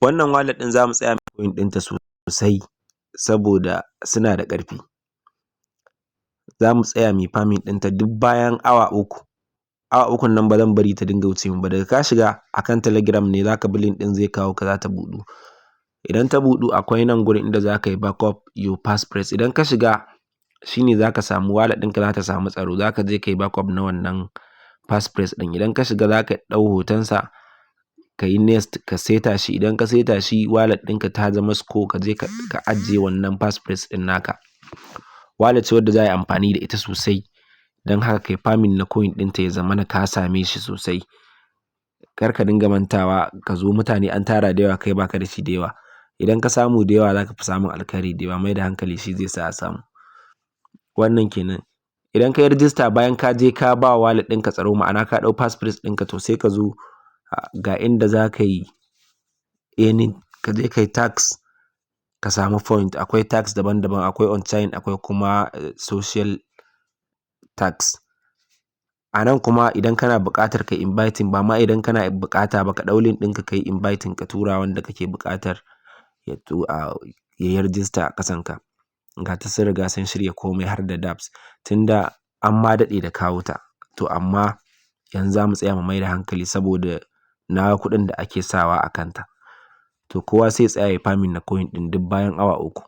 Wannan wallet ɗin za mu tsaya coin ɗinta sosai saboda suna da ƙarfi. Za mu tsaya mu yi farming ɗinta duk bayan awa 3. Awa 3n nan ba zan bari ta dinga wuce min ba. Daga ka shiga akan Telegram ne, za ka bi link ɗin, zai kawo ka, za ta buɗu. Idan ta buɗu, akwai nan gurin inda za ka yi backup your passphrase. Idan ka shiga, shine za ka samu wallet ɗinka za ta samu tsaro. Za ka je ka yi backup na wannan passphrase ɗin. Idan ka shiga, za ka ɗau hotonsa, ka yi next, ka seta shi. Idan ka seta shi, wallet ɗinka ta zama secure. Ka je ka ajiye wannan passphrase ɗin naka. Wallet ce wadda za a yi amfani da ita sosai, don haka kai farming na coin ɗinta ya zamana ka same shi sosai. Kar ka dinga mantawa, ka zo mutane an tara da yawa, kai baka da shi da yawa. Idan ka samu da yawa, za ka fi samun alkhairi da yawa. Mai da hankali shi zai sa a samu. Wannan kenan. Idan ka yi rijista, bayan ka je ka ba wallet ɗinka tsaro, ma'ana ka ɗau passphrase ɗinka, to sai ka zo ga inda za ka yi earning, ka je ka yi task, ka samu point. Akwai task daban-daban, akwai on chain, akwai kuma social task. A nan kuma idan kana buƙatar ka inviting, ba ma idan kana buƙata ba, ka ɗau link ɗinka ka yi inviting, ka tura wanda kake buƙatar ya yi rijista a ƙasanka. Ga ta, sun riga sun shirya komai har da dApps, tunda an ma daɗe da kawo ta. To amma yanzu za mu tsaya mu mai da hankali saboda na ga kuɗin da ake sawa a kanta. To kowa sai ya tsaya ya farming na coin ɗin duk bayan awa 3.